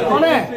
Ov ne.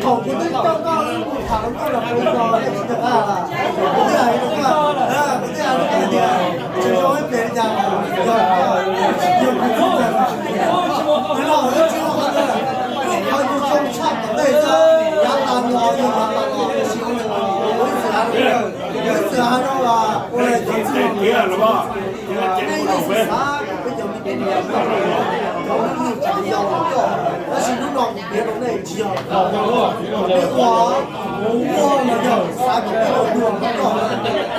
Thaum kuv twb coj koj mus tham hluas nkauj los kuv tsis nco qab, kuv twb hais rau koj, kuv twb hais rau koj tias tsis zoo ib pliag li cas, yog koj, yog kuv tsis txawj, kuv los wb tsis ua qhov twg, wb qhov yus zoo tshaj tom ntej xwb, yav tas los yog yav tas los, tab sis ua li kuv ib txwm hais rau, kuv ib txwm hais rau ua cov txij los, nej ib txwm xav kom peb cov me nyuam tau lub neej tsis yau los coj, tab sis hnub no kuv piav rau nej tsis yog, nej ua, ua los yog xav kom peb ua dua los coj. Es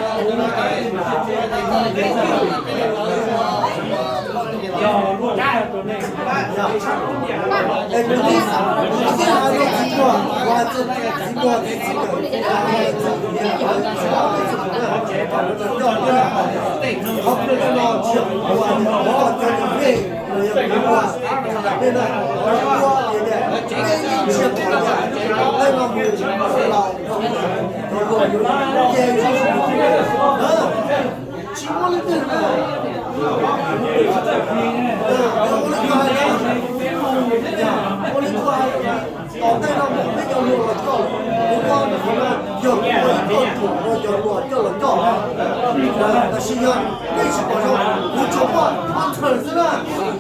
kuv tib, kuv tib hais rau txiv Npuag, kuv hais txiv Npuag txiv, txiv Kawm, txiv Kawm, txiv Kawm, qhov no tsis yog kuv ua, kuv ua cov niam vej, los yog kuv ua, nej na, kuv ua tias nej yeej tsis yog kuv ua, nej no mus laus, ces tsis muaj leej twg na. Ua li kuv hais, ua li kuv hais, tom ntej no peb cov hluas los coj, kuv ua, yog kuv ua ib tug ruam ua cov hluas coj los coj, tab sis yog nej tsis pom zoo, kuv tsuas muaj ob txhawm xwb na,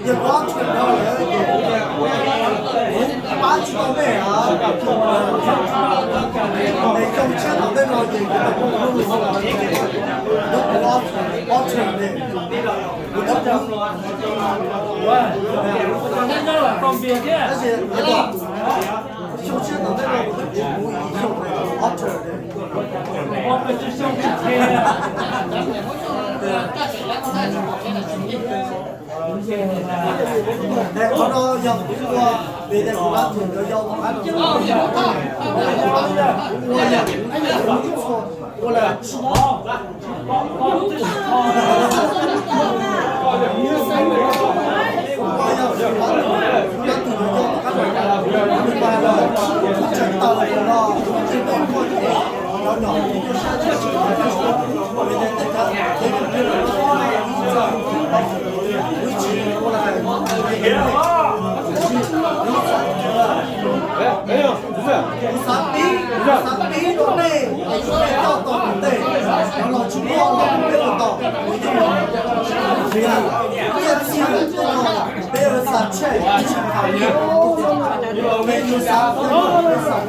yog kuv ob txhawm no lawm ces kuv pab tsis tau nej. Es xyoo tshiab tom ntej no ces kuv tau muaj lub lus, kuv ob txhawm ne, kuv twb, tab sis xyoo tshiab tom ntej no kuv twb kuv ib xyoos ob txhawm ne. Qhov no yog kuv ua, vim tias kuv tab tom yog tom qab no, kuv ua yog kuv ib txhua ua lawm. Kuv xav pib, kuv xav pib rau nej, es nej coj tau kuv tej, cov los tsis muaj los peb ua tau, kuv yeej, kuv yeej txia, peb ua xav tshej, tsis tham li, peb ua xav, peb xav.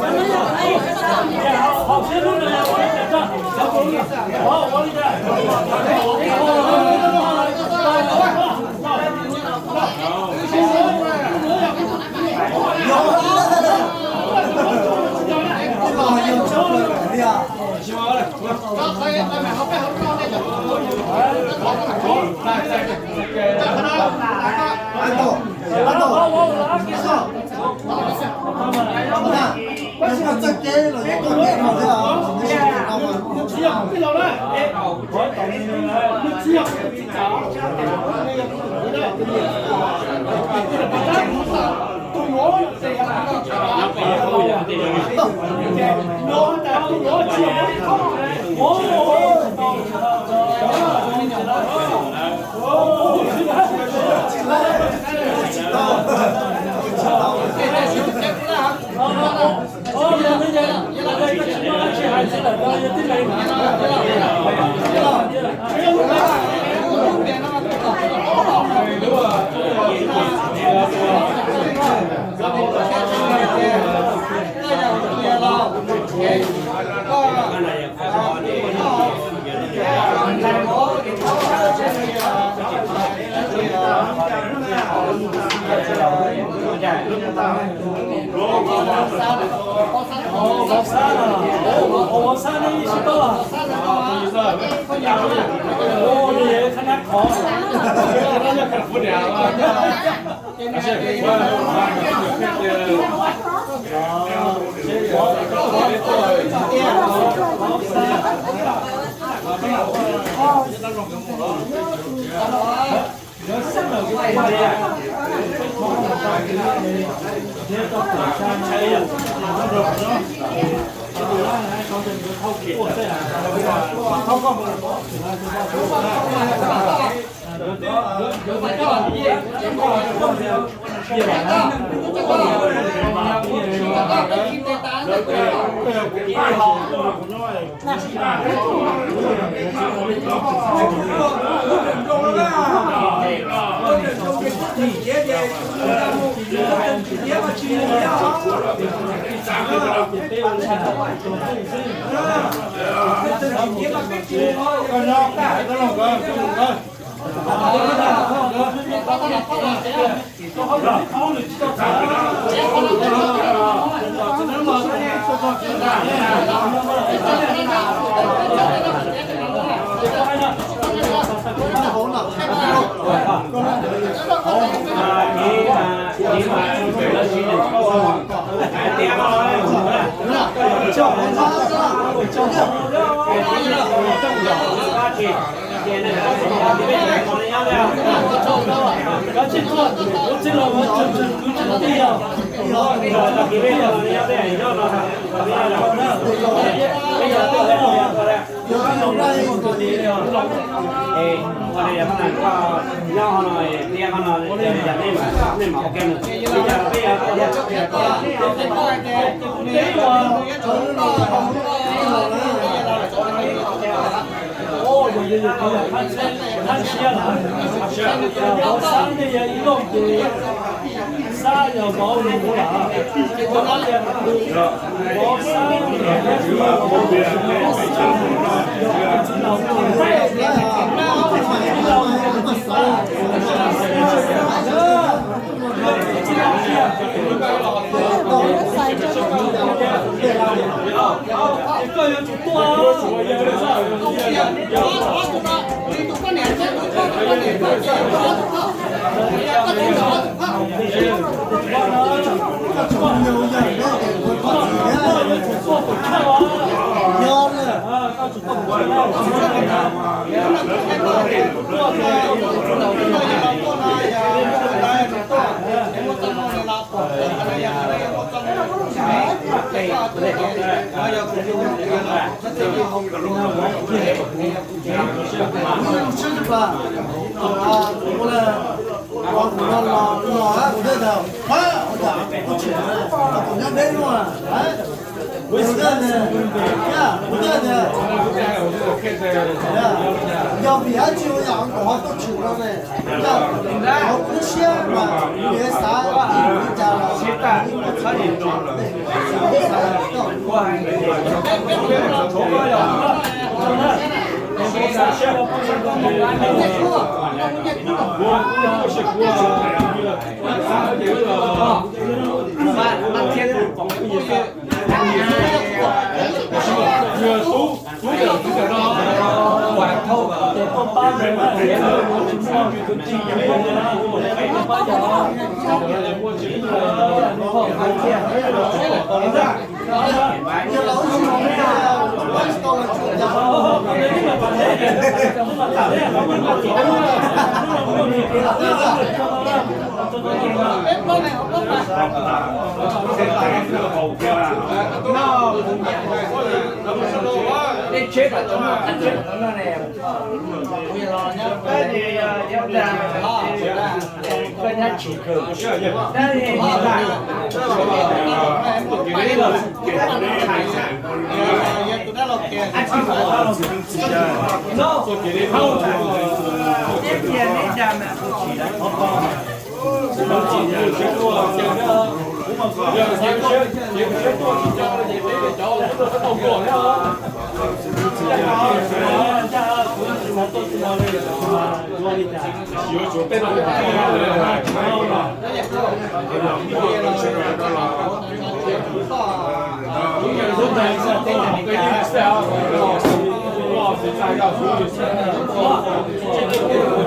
Thab siab lawm, vauv Xab nej yog ib loj ces Xab yog vauv lus lawm. Vauv Xab, koj yuav tsum tuaj. Yog vim dab tsi ua yam kom ho tuaj tshwm no ne? Yog kuv lub siab mas kuv xav li cas los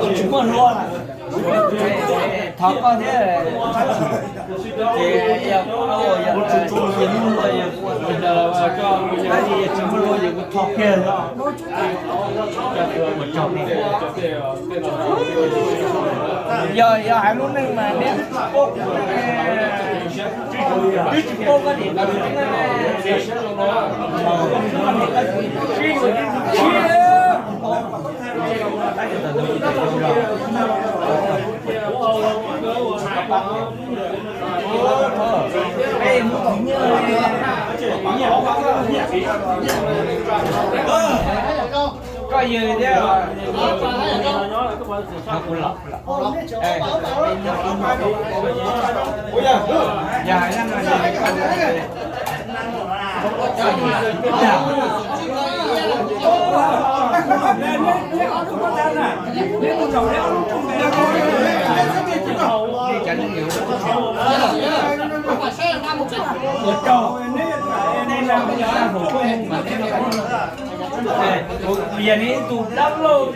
Tsis muaj hlua. Thov koj thiab. Ces yog, yog, yog tsis muaj hlua yog kuv ua tab sis yog tsis muaj hlua yog kuv thov kiag no. Yog, yog hais lub neej mas neb twb tsis paub, twb tsis paub koj niam koj txiv, sib yuav sib ntsib. Koj yws thiab. Yog neb tus dab laug.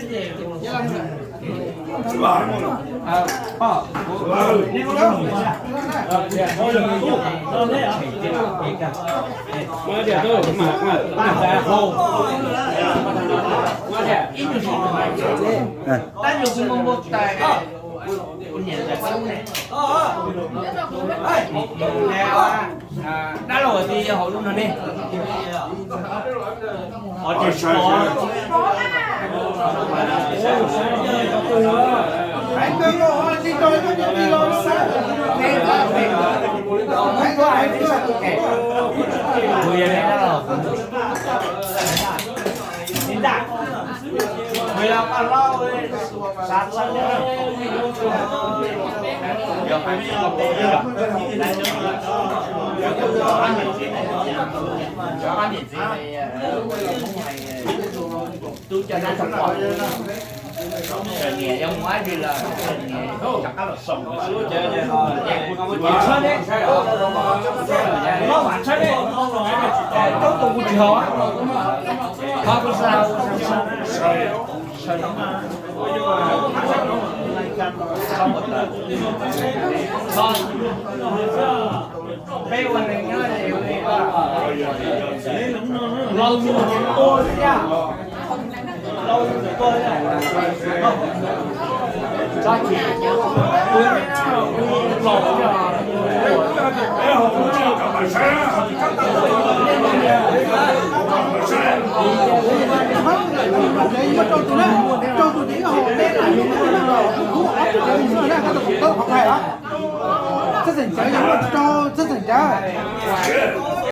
Tab yog kuv muaj npau tais, kuv niam ntxawm xub ne. Dab laug tias yog hauv lub no ne. Tus cov nab txog pom, niam yog mus ib ntsis los niam rov qab los xaus xwb. Los mam tshawb ne, koj tus kuv tsis haus, qhov kuv xav haus. Rau tus na, rau tus tiv hauv peb na, kuv ob tug cov mus xwb na, koj tus kuv tau qhov hais los. Txheej xeem cawv yog muaj rau txheej xeem cawv.